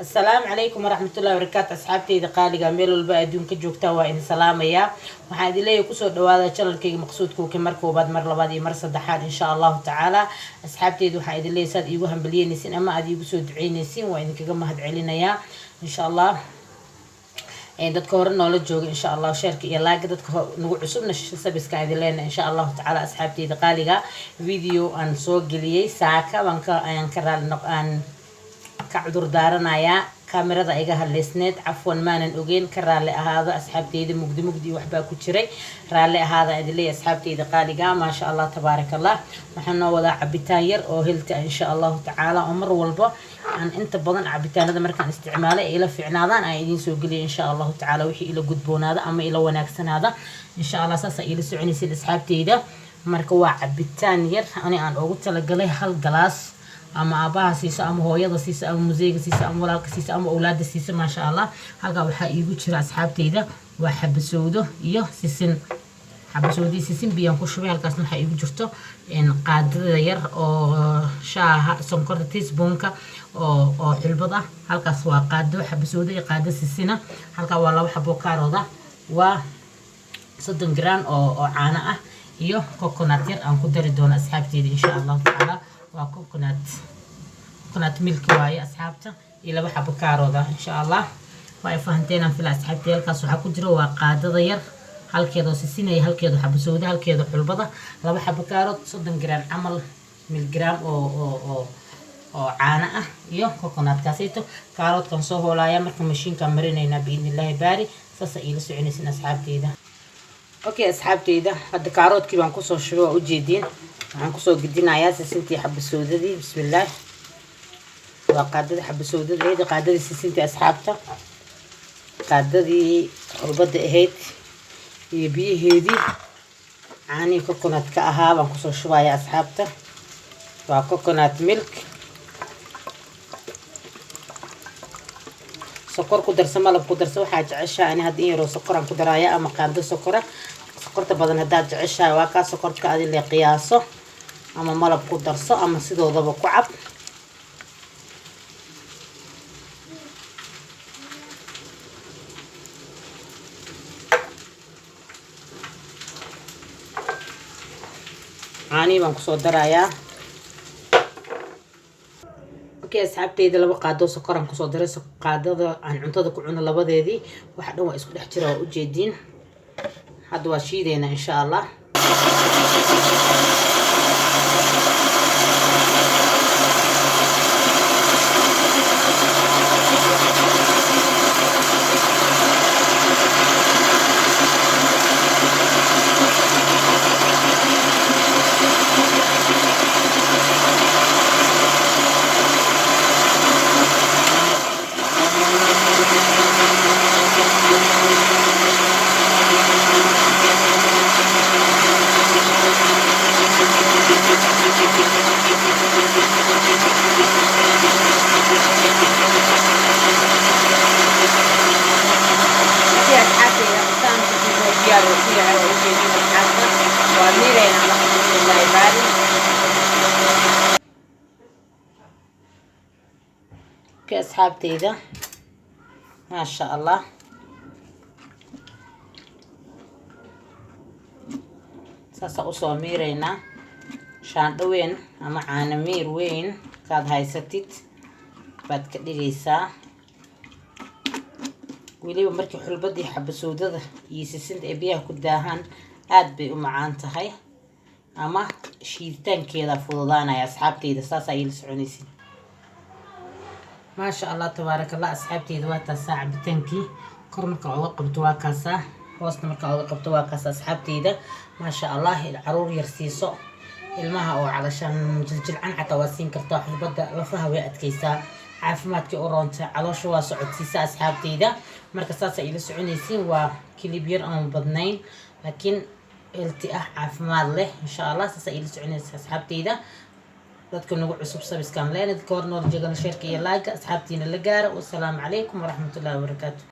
Asalaamu calaykum waraxmatullahi wabarakaatu. Asxaabteyda qaaliga, meel walba adduunka joogtaa, waa idin salaamayaa. Waxaan idin leeyahay, kusoo dhawaada channelkayga Maqsuud Cooking, mar koobaad, mar labaad iyo mar saddexaad, insha Allahu tacaala. Asxaabteyda, waxaan idin leeyahay, saad iigu hambalyeynaysiin ama aad iigu soo duceynaysiin, waa idinkaga mahad celinayaa, insha Allah. Dadka hore noola jooga, insha Allah, shareka iyo likega. Dadka nagu cusubna, subscribe idin leenahay, insha Allahu tacaala. Asxaabteyda qaaliga, video aan soo geliyey saaka baan ka ayaan ka raali noq aan ka cudur daaranayaa. Kaamirada iga hadlaysneed, cafwan, maanan ogeyn, ka raalli ahaado asxaabteyda. Mugdi mugdi waxbaa ku jiray, raalli ahaada idin leeyahay, asxaabteyda qaaliga. Maasha Allah, tabaaraka Allah. Waxaan noo wadaa cabitaan yar oo healthy ah, insha Allahu tacaala, oo mar walba aan inta badan cabitaanada markaan isticmaalay ay ila fiicnaadaan aan idiin soo geliya, insha Allahu tacaala, wixii ila gudboonaada ama ila wanaagsanaada, insha Allah. Saasaa iila soconaysid, asxaabteyda. Marka waa cabitaan yar ani aan ugu talagalay hal galaas, ama aabaha siiso, ama hooyada siiso, ama museyga siiso, ama walaalka siiso, ama awlaada siiso. Maasha Allah, halkaa waxaa iigu jira, asxaabteyda, waa xabasowdo iyo sisin. Xabasowdo iyo sisin biyaan ku shubay. Halkaasna waxaa iigu jirto qaadada yar oo shaaha, sonkorta, teaspoonka oo xulbad ah. Halkaas waa qaado xabasowdo iyo qaado sisina. Halkaa waa laba xabo kaarooda, waa 30 gram oo caano ah iyo coconut yar aan ku dari doono, asxaabteyda, insha Allahu tacaala. Waa coconut milk waaye, asxaabta, iyo laba xabo kaarooda, insha Allah. Waa ay fahanteen aan fila, asxaabta. Halkaas waxaa ku jira waa qaadada yar halkeedoo sisinaya, halkeedo xabasowda, halkeedo xulbada, laba xabo kaarood, 30 gram camal milgram oo caano ah iyo coconutkaasayto. Kaaroodkan soo hoolaaya, marka mashiinkaan marinaynaa, biidni Illaahi baari. Saasa iila soconaysin, asxaabteyda. Okay, asxaabteyda, hadda kaaroodkii baan kusoo shubay, waa ujeediin. Waxaan kusoo gedinayaa sisintii, xabasowdadii. Bismillaah. Waa qaadada xabasowdada ahayd, qaadadii sisintii, asxaabta, qaadadii xulbada ahayd iyo biyaheedii, caanihii coconut ka ahaa baan kusoo shubaya, asxaabta. Waa coconut milk. Sokor ku darsa, malab ku darsa, waxaa jeceshaha. Ani hadda in yaroo sokoraan ku daraya, ama qaado sokora. Sokorta badan haddaad jeceshahay, waa kaa sokorta adi le qiyaaso, ama malab ku darso, ama sidoodaba ku cab. Caanihii baan kusoo darayaa. Okay, asxaabteyda, laba qaadoo sokoraan kusoo daray, qaadada aan cuntada ku cuno labadeedii. Waxa dhan waa isku dhex jira, waa ujeediin. Hadda waa shiideynaa, insha Allah. Okay, asxaabteyda, saanka diyaar uu ku yahay, waa ujeediin, asxaabta. Waa miireynaa marka, bismillahi baari. Okay, asxaabteyda, maasha Allah, saasaa usoo miireynaa. Shaandho weyn ama caano miir weyn kaad haysatid baad ka dhigaysaa. Weliba markii xulbadii, xabasowdada iyo sisinta ay biyaha ku daahaan, aada bay u macaan tahay, ama shiiditaankeeda fududaanaya. Asxaabteyda, saasaa iila soconaysid. Maasha Allah, tabaaraka Allah. Asxaabteyda, waa taasaa cabitaankii. Kor marka oga qabto waa kaasaa, hoosna marka oga qabto waa kaasa, asxaabteyda. Maasha Allah, caruur yar siiso, ilmaha oo calashaan jiljilcan xataa waa siin kartaa. Xulbada lafaha way adkeysaa, caafimaadkii u roonta, caloosha waa socodsiisa, asxaabteyda. Marka saasa ila soconaysiin. Waa clip yar aan badnayn, laakiin healthy ah, caafimaad leh, insha Allah. Saasa ila soconaysa, asxaabteyda. Dadka nagu cusub, subscribe leen. Dadka hor nool jeegana, shareka iyo likega, asxaabtiina la gaara. Wasalaamu calaykum waraxmatullahi wabarakaatu.